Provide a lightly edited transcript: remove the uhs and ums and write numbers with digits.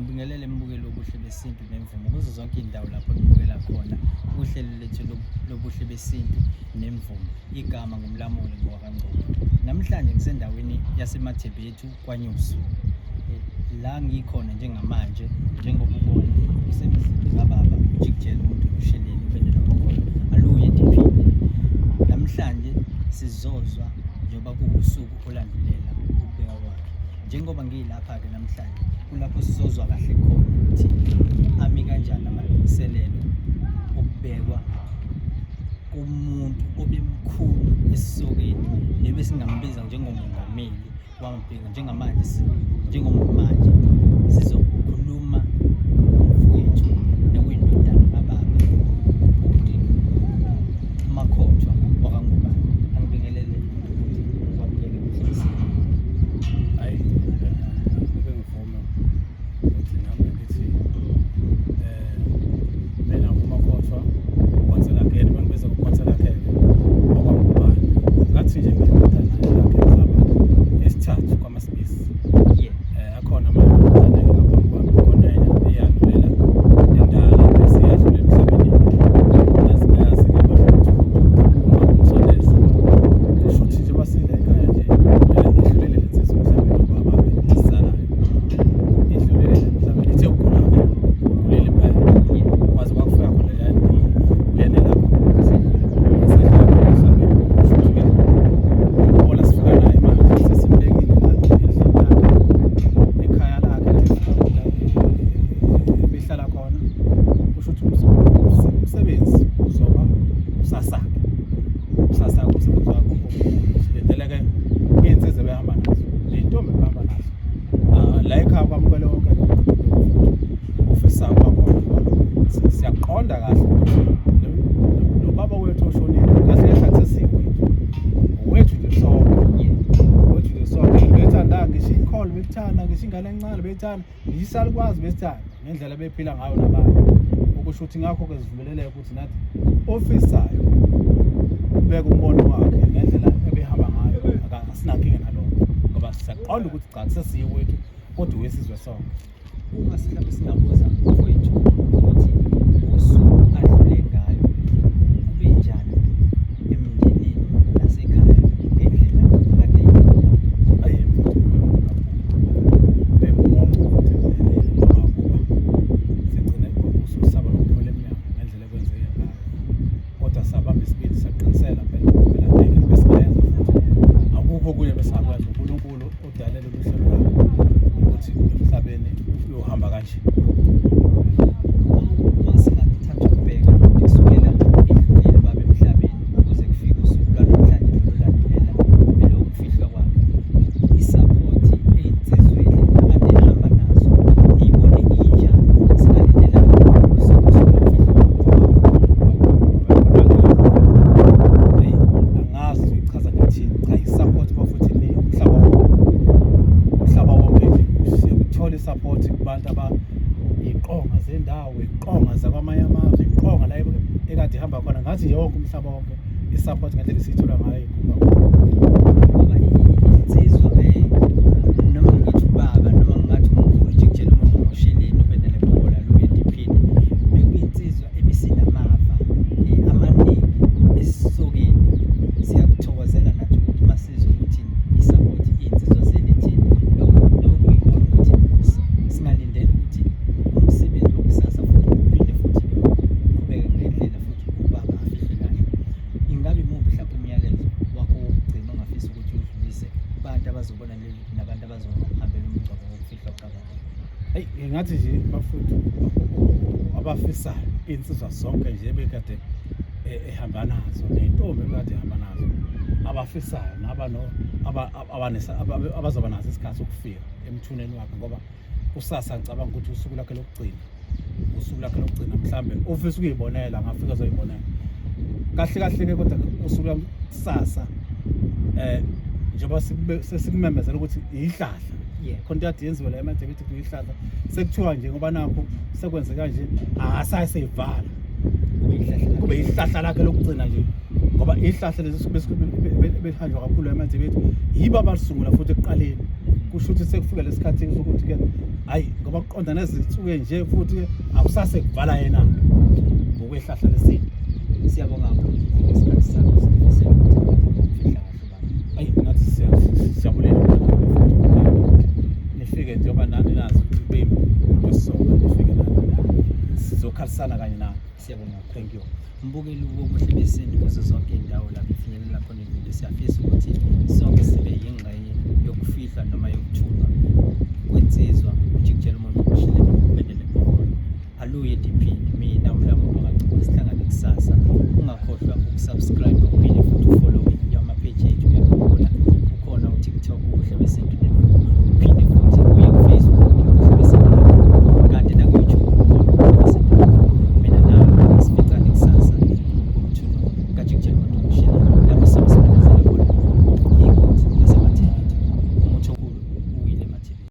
Angibingelele mbukeli wobuhle besintu nemvumo kuzo zonke iy'ndawo lapho nibukela khona uhlelo lethu lobuhle besintu nemvumo. Igama nguMlamuli ngowakaNgcobo. Namhlanje ngisendaweni yaseMathebethu KwaNyusu. La ngikhona njengamanje njengoba ubona kusemzini kababa ujikijela umuntu ngosheleni ubende nokhona aluye ediphini. Namhlanje sizozwa njengoba kuwusuku olandulela ukubeka kwakhe. Njengoba ngiyilapha-ke namhlanje kulapho sizozwa kahle khona ukuthi ami kanjani amalungiselelo okubekwa komuntu obemkhulu esisokeni nebesingambiza njengomongameli wangibheka njengamanje njengomanje sizokhuluma nomfowethu nokuyindodana kababa ubhuti uMakhothwa wakaNgubane. Angibingelele ubhuti, ngikwamukele kuhle. Hayi, ake ngivume ukuthi nami ngithi mina nguMakhothwa uKhonselakele, bangibiza ngoKhonselakele wakwaNgubane. Ngathi nje ngiyindodana yakhe mhlawumbe esithathu kwaMasibisi. Akhona amanye amadodana ngaphambi kwami, khona enye eyandulela endala esiyadlula emhlabeni. Yazi bayazi-ke bafowethu uma umsondeza kusho ukuthi njengoba sila ekhaya nje idlulile le nsizwa emhlabeni ubaba-ke esizalayo idlulile le emhlabeni ithe ukugula-ke ugulile impela kwaze kwakufika khona la uyena lapho esedlula emhlabeni. Kusho ukuthi-ke ibhola sifika naye manje sesimbekile la endlini yakhe ekhaya lakhe la ebehlala khona. Kusho ukuthi umsebenzi uzoba usasakhe usasakhe umsebenzi wakho omkhulu. Silindeleke iy'nsizwa ebehamba nazo ney'ntombi ebehamba nazo. Ah, la ekhaya kwamukele wonke ofisayo ukuba khona ngoba siyaqonda kahle ukuthi lo baba wethu oshonile kahle kahle akusesiye wethu, owethu nje sonke, owethu nje sonke. Bethanda ngisho ikholo, bekuthanda ngisho ingane encane, bethanda ngisho isalukwazi, besithanda ngendlela bephila ngayo nabantu. Okusho ukuthi ngakho-ke sivumeleleke ukuthi nathi ofisayo ubeka umbono wakhe ngendlela ebehamba ngayo, asinankinga nalokho ngoba siyaqonda ukuthi cha, kusesiye wethu kodwa wesizwe sonke. Uma mhlawumbe singabuza mfowethu ukuthi ngosuku adlule ngayo kube njani emndenini nasekhaya ngendlela akade eyikhuluma? Ayi, mfowethu, kube kubi kakhulu. Kube muncu futhi emndenini ngoba kuba sigcine ususaba nokuphumela emnyango ngendlela ekwenzeke ngayo. Kodwa sabamba isibindi saqinisela phela ngoba phela ayikho into ebesingayenza futhi akukho okunye besingakwenza. UNkulunkulu udale lolu hlelo lakhe ukuthi emhlabeni uyohamba kanje. Uma singathatha ukubheka ukuthi kusukela edlulile baba emhlabeni kuze kufike usuku lwanamhlanje lolulandulela elokufihlwa kwakhe, isaphothi ey'nsizweni akade ehamba nazo niyibone injani? Singalindela usuku lokufihlwa kwakhe? Angazi uyichaza ngithini. Cha, i-support bafuthi iningi umhlaba wonke, umhlaba wonke nje siyakuthola i-support kubantu aba iqonga zendawo, iqonga zakwamanye amazwe, iqonga la ekade ihamba khona. Ngathi nje wonke umhlaba wonke i-support ngendlela esiyithola ngayo inkulu kakhulu. Ngoba insizwa noma ngithi ubaba noma ngingathi umkhulu jikijela umuntu ngosheleni ubendele bhongola luye ediphini, bekuyinsizwa ebisinamava amaningi esisokeni. Siyakuthokozela nathi ukuthi masizwe ukuthi i-support iy'nsizwa zenithini. Lokhu lokuyikona ukuthi singalindela ukuthi umsebenzi wakusasa futhi uphinde futhi uqhubeke ngendlela futhi ubaba afihle kahle. Ingabe imuphi mhlawumbe umyalezo wakho wokugcina ongafisa ukuthi udlulise kubantu abazobona leli nabantu abazohambela umngcwabo wokufihlwa kukababa? Eyi, ngingathi nje bafowethu abafisayo iy'nsizwa zonke nje ebekade ehamba nazo ney'ntombi ebekade ehamba nazo, abafisayo abazoba naso isikhathi sokufika emthuneni wakhe, ngoba kusasa ngicabanga ukuthi usuku lakhe lokugcina, usuku lakhe lokugcina mhlambe ufisa ukuyibonela angafika azoyibonela kahle kahle-ke. Kodwa usuku lwakusasa njengoba sesikumemezela ukuthi ihlahla khona into kade yenziwe la eMadebethi kuyihlahla, sekuthiwa nje ngoba nakho sekwenzeka nje akasayi seyivala kube ihlahla lakhe lokugcina nje. Ngoba ihlahla lesi belihanjwa kakhulu amanzi bethu, yibo abalisungula futhi ekuqaleni. Kusho ukuthi sekufika lesikhathi sokuthi ke hayi, ngoba kuqonda nezinsuku nje futhi akusase kuvala yena ngokwehlahla lesintu. Siyabonga kakhulu ngesikhathi sakho, sifisela ukuthi ufihla kahle baba. Ayi, nathi siyabulela nifike, njengoba nani nazi ukuthi kube esisonke, nifike nani sizokhalisana kanye nani. Siyabonga. Thank you. Mbukeli wobuhle besintu kuzo zonke iy'ndawo lapho ifinyelela khona ividiyo, siyafisa ukuthi sonke sibe yingxenye yokufihla noma yokuthulwa.